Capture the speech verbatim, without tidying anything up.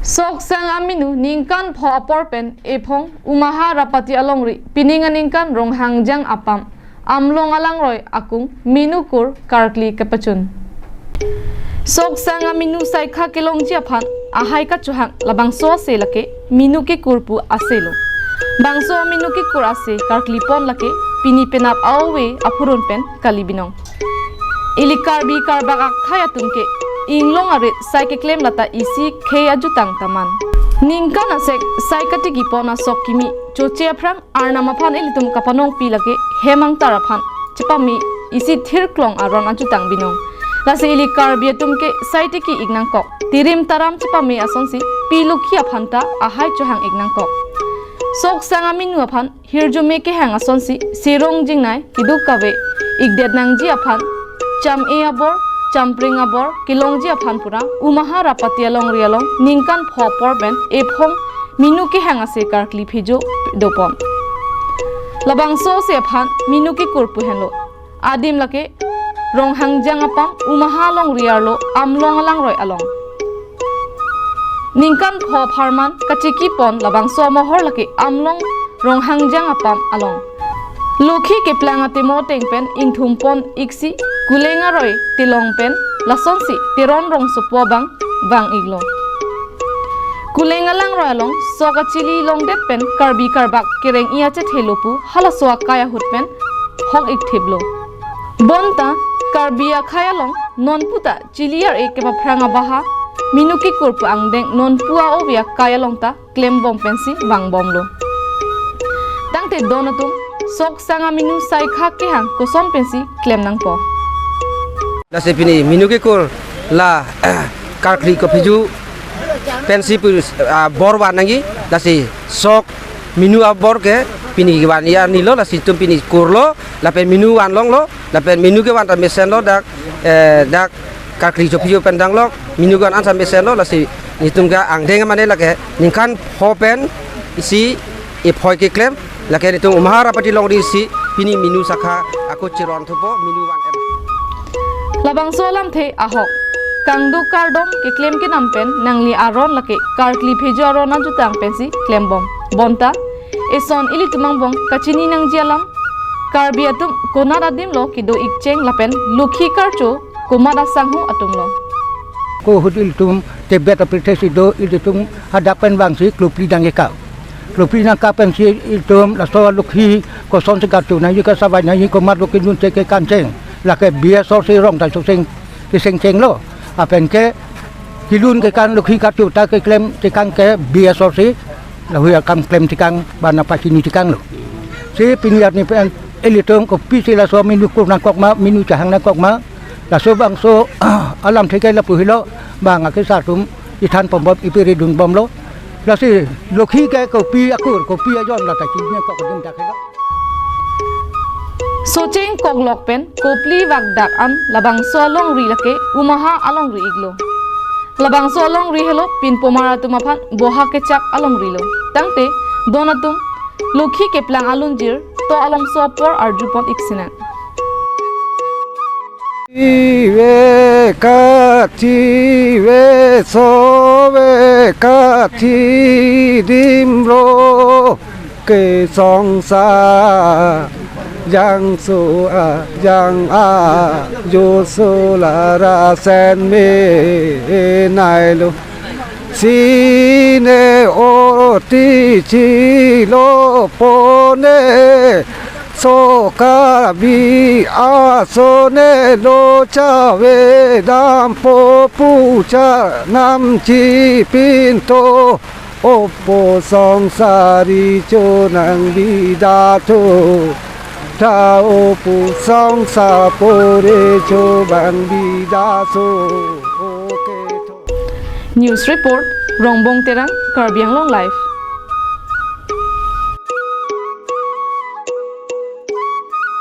Soksang aminu ningkan pho apor pen ephong Umaha Rapati alongri pining aningkan Ronghang Jang apam Amlong alangroi akung minukur karkli kepachun. Soksang aminu saikha kelongji aphan ahai kachohang labangso ase lake minukikur pu ase lo. Bangso minukikur ase karkli pon lake pini penap aove aphurun pen kali binong. Ili Karbi Karbak akhei atum ke inglong arit sai keklem lata isi khei ajutang taman. Ningkan asek sai katiki pon asok kimi choche aphrang Arnam aphan ilitum kapanongpi lake hem angtar aphan chepame isi thirklong aron ajutang binong. Lasi ili Karbi atum ke sai tiki ik nangkok. Tirim taram chepame asonsi pi lokhi aphan ta ahai chohang ik nangkok. Soksang aminu aphan hirjume kehang asonsi sirong jingnai kiduk kave ikdet nangji aphan cham-e abor, champring abor kelongji aphan pura Umaha Rapati alongri along ningkan pho apor pen ephong minu kehang ase karkli phejo dopon. Labangso ase aphan minukikur pu henlo. Adim lake Ronghang Jang apam Umaha alongri arlo Amlong alangroi along. Ningkan pho apharman kachiki pon labangso amohor lake Amlong Ronghang Jang apam along. Lokhi keplang atemo ateng pen ingthum pon iksi kuleng aroi tilong pen lasonsi Teron rongsopo abang vang iklo. Kuleng alangroi along sok achili longdet pen Karbi Karbak kereng-i achethe lo pu halaso akai ahut pen hok ikthip lo. Bonta Karbi akhei along nonpu ta chili ar-e kepaphrang abaha minukikur pu angdeng nonpu aove akai along ta klembom pensi vangbomlo. Tangte don atum soksang aminu saikha kehang koson pensi klem nangpo. Lasi pini minukikur la karkli kephejo pensi pu, ah, bor van nangji, lasi sok minu abor ke pini van ya nilo, lasi itum pini kurlo lapen minu van longlo lapen minu kevan ta mesenlo dak, eh, dak karkli chophejo pen danglok minu kevan ansa mesenlo, lasi itum ke angdeng mane lake ningkan pho pen isi ephoi keklem lake itum Umaha Rapati alongri si pini minu sakha ako cheron thupo minu van em. Labangso alamthe ahok kangduk kardom keklem kenam pen nangli aron lake karkli phejo aron ajutang pensi klembom. Bonta eson ilitum angbong kachini nangji alam Karbi atum konat adim lo kedo ikcheng lapen lokhi karcho komat asangho atum lo. Ko ahut ilitum Tibet aprithe si do, ilitum hadak pen vangsi klopli dang eka. Klopli nangka pensi ilitum laso lokhi kosonsi karcho nangji, kasavai nangji, komat lo kedun cheke kancheng. Lake B S R C rong ta choseng kesengcheng lo. Lapen ke kelun kekan lokhi karcho ta keklem tekang ke B S R C, lahui akam klem tekang bana pachini tekang lo. Si pini arni pen ilitum kopisi laso minukur nangkok ma, minu chahang nangkok ma, laso bangso alamthe ke lapu helo, bang akesar atum ithan pombom ipiri dunbomlo. Lasi lokhi ke kopi akur, kopi ajon lata chini kok dun dak helo. Socheng koklok pen kopli vak dak an labangso alongri lake Umaha alongri iklo. Labangso alongri helo pinpomar atum aphan boha kechak alongri lo. Tangte don atum lokhi keplang alunjir to alongso apor arjupon iksinang. Ive kachi ve so ve kachi dimro ke songsa jang su a jang a jo su la ra sen me nai lo. Sine oti chilo pone so Karbi asone lo chave dampo pu cha nam chi pinto opo songsari cho nang bida cho ta opo songsa pore cho bang bida so. Oke to. News report, Rongbong Terang, Karbi Anglong Live.